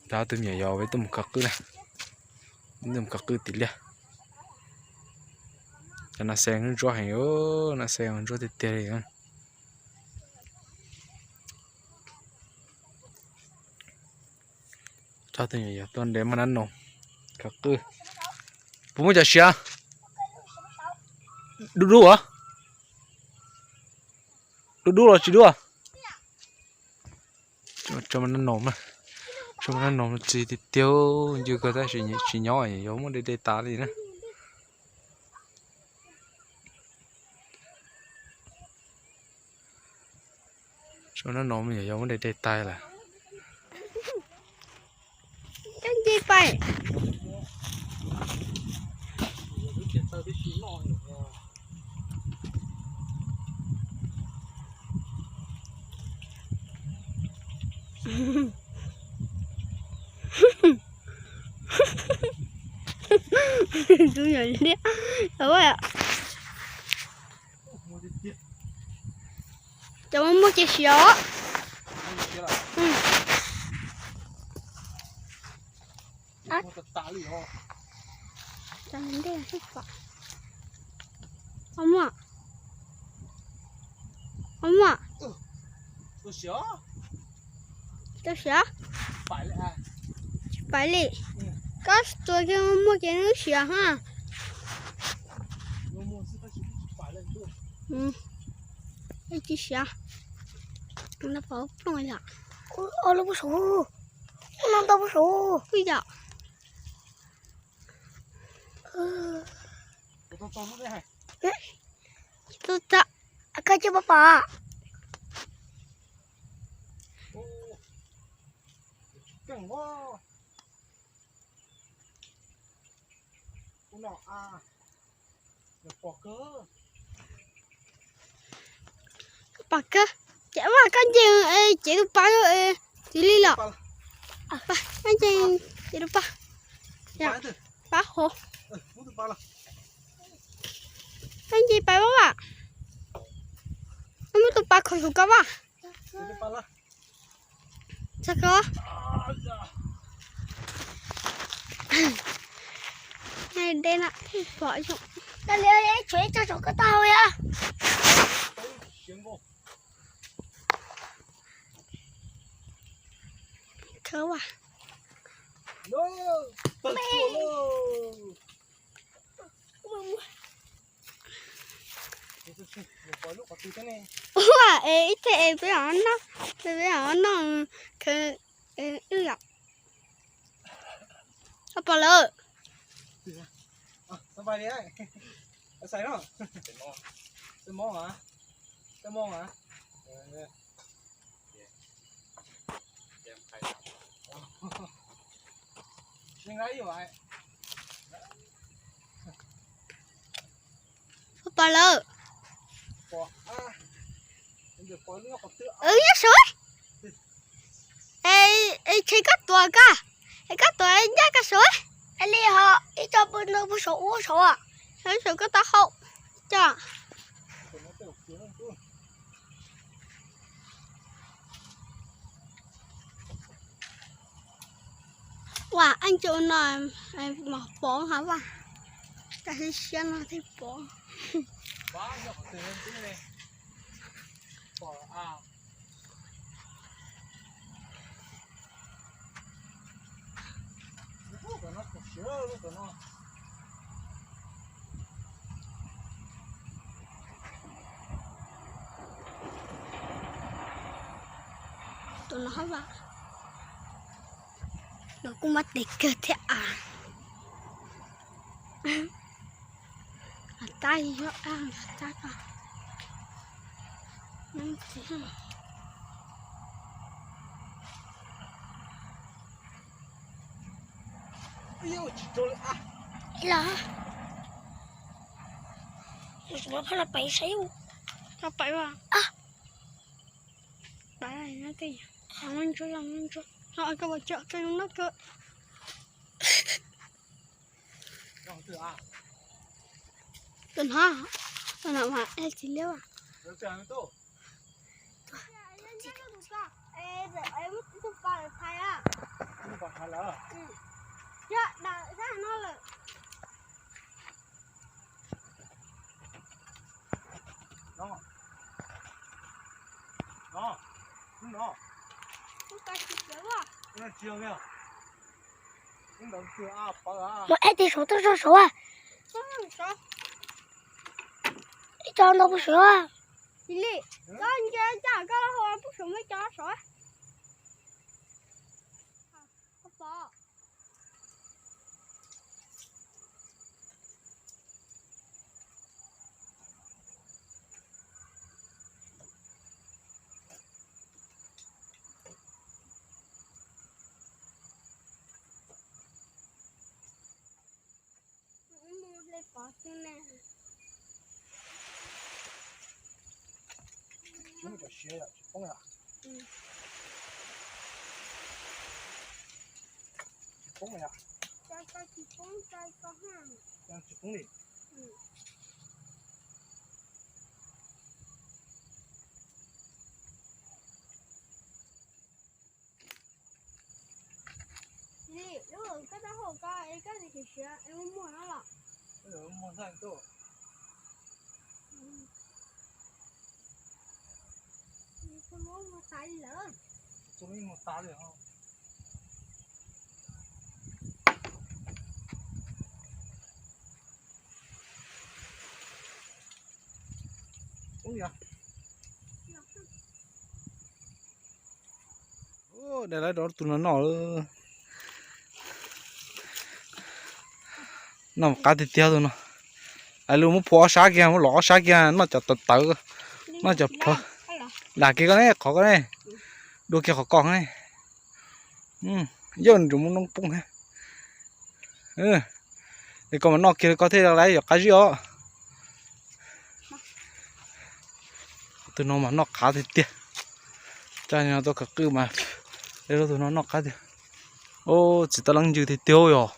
Tab tus me nyuam yau peb tuaj mus khaws qwj na, tuaj mus khaws qwj tim liaj. Cov nas xees ntsuab heev, nas xees ntsuab tiag tiag li. Coj tus me nyuam yau tuaj nte maj nab noos khaws qwj. Puas muaj cov siav? Dub dub os? Dub dub los tsis dub? Tso maj nab noos, tso maj nab noos txi tiag tiag, ncw kawg tab sis tsis nyob, yog muab de de tas li na. Tso maj nab noos me nyuam yau muab de de tas lawm. Nce pais. Tus nyuam liab. Cov muaj muaj ces siav os. Muaj, muaj. Tau siav. Tsis pais li. Koj tua kiag muaj ces nws siav ha. Tsis siav. Plooj yom. Ua lub pub saum, no ntau pub saum. Yom. Tsis tau tag. Koj cia pab pom. Pom kawg. Ces ua koj nce, ces tus pab, tsis li los. Koj nce, ces tus pab, pab hov. Koj nce pais ua, koj muab tus pab kho tus koj ua. Txog koj. Deb na, pom zoo. Koj li tshuav ib co saum koj taub hau yom. Khawb as. Ua es ib teg es peb ho noj, peb ho noj khawb wb yom. Pom lawm. Pom lawm. Nyob saud. Es tseg koj tuav koj, es koj tuav ncaj koj saud. Li ho ib co pw no pw saum ub saud, saum koj taub hau. Coj. Ua, ab, ncu no mas pov ha vaj, cas siab siab no thiaj pov. Tus no hab vas, nws kuj muab tes kawg thiab as. Tab yog tab ko. Los, los pais saib, los pais, pais, ntsuab, ntsuab, koj, koj, tus no, tus no mas tsis liab. Yog dawm sab no lawm. Mus ib teg saum tuaj zog saud. Ib co ntau puag saud. Cia li, koj nce caj koj los hau puag saum ib co saud. Li, lub koj tau hau ko es koj siav siav es muag muag no los? Muag ntxaij tuaj. Txoj lub muag tas li lawm. Txoj lub muag tas li ho. Dai lawv rov tus no noj. Noj qab tiag tiag tus no. Lawv muab phua ob sab kiag, muab los ob sab kiag, noj cov tawv tawv, noj cov plhawv. Lam kiag koj ne, qhov koj ne, dua kiag qhov koj ne. Yog nws muaj noob poob thiab. Es koj mas noj kiag koj thiaj li yuav qab zib os. Tus no mas noj qab tiag tiag. Coj no tuaj khaws qwj mas, tus no noj qab tiag. Txiv tau leej ncw tiag tiag yog.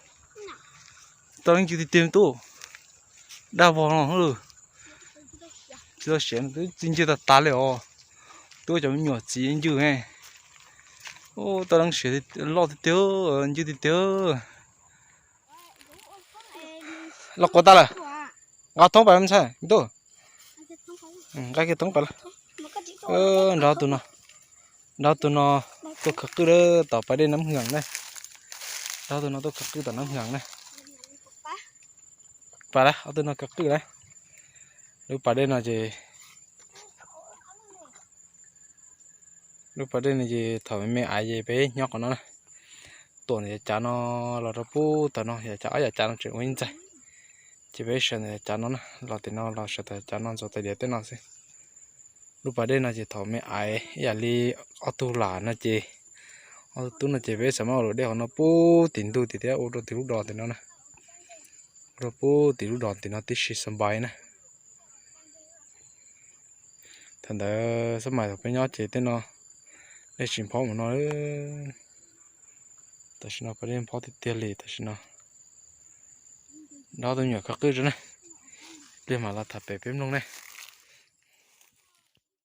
Tau leej ncw tiag tiag tub. Daj vog no. Tsis tau siav, twb txi ncw tas tas li os. Twb cov me nyuam txiv ncw ne. Tau leej siav loj tiag tiag, ncw tiag tiag. Los quav tas lawm. Nqa thoob pas me ntxhais me tub. Nqa kiag thoob pas lawm. Nrog tus no, nrog tus no tuaj khaws qwj lawm tom pas dej Nab Hwam ne. Nrog tus no tuaj khaws qwj tom Nab Hwam ne. Pas lawm, ob tug no khaws qwj lawm. Lub pas dej no ces, lub pas dej no ces thaum me me aiv ces peb nyob qhov no na. Tuam ntawm yav cav no los rau pub tawm no, yav cav ob yav cav no tseem ua ib ntxaig. Ces peb sawv ntawm yav cav no na, los tim no los sawv tawm yav cav no ntxuav tais diav tej no xwb. Lub pas dej no ces thaum me aiv ib yam li ob tug lam no ces, ob tug tub no ces peb xav mas ua luam dej hauv no pub tim ntug tim thiab ua rau tim lub dos tim no na. Ua rau pub tim lub dos tim no tib si xa npais na. Thaum ntawd xab mais thaum peb nyob ces tej no dej tsis nphob mus no. Tam sim no pas dej nphob tiag tiag li tam sim no. Nrog tus me nyuam khaws qwj tso ne. Pliag mam los tham pem peb mloog ne.